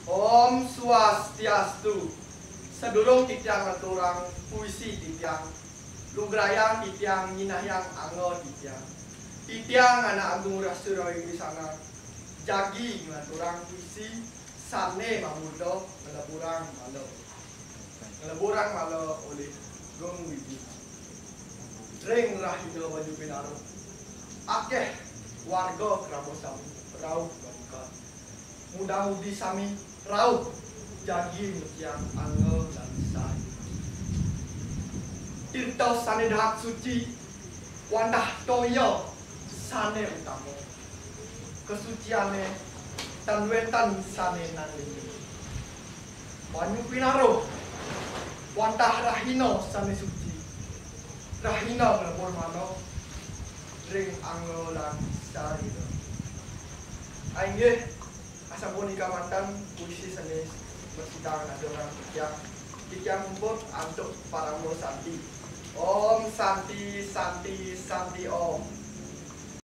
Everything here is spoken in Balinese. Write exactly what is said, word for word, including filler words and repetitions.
Om Swastiastu. Sadurung titiang ngaturang puisi titiang, lugrayang titiang nyinahang angga titiang. Titiang Anak Agung Rahsirawi Wisana jagi ngaturang puisi sane mamurda Ngleburang Mala. Ngleburang Mala olih Gung Widi. Ring rahina Banyu Pinaruh, akeh warga keraba sami rauh balikan. Muda-mudi sami rauh jagi nyuciang angga lan sari. Tirta sane dahat suci, wantah toya sane utama. Kasuciane tan wenten sane nandingi. Banyu Pinaruh, wantah rahina sane suci. Rahina nglebur mala ring angga lan sarira. Inggih, asapunika manten puisi sane prasida ngaturang titiang. Titiang puput antuk parama santi. Om Santi, Santi, Santi Om.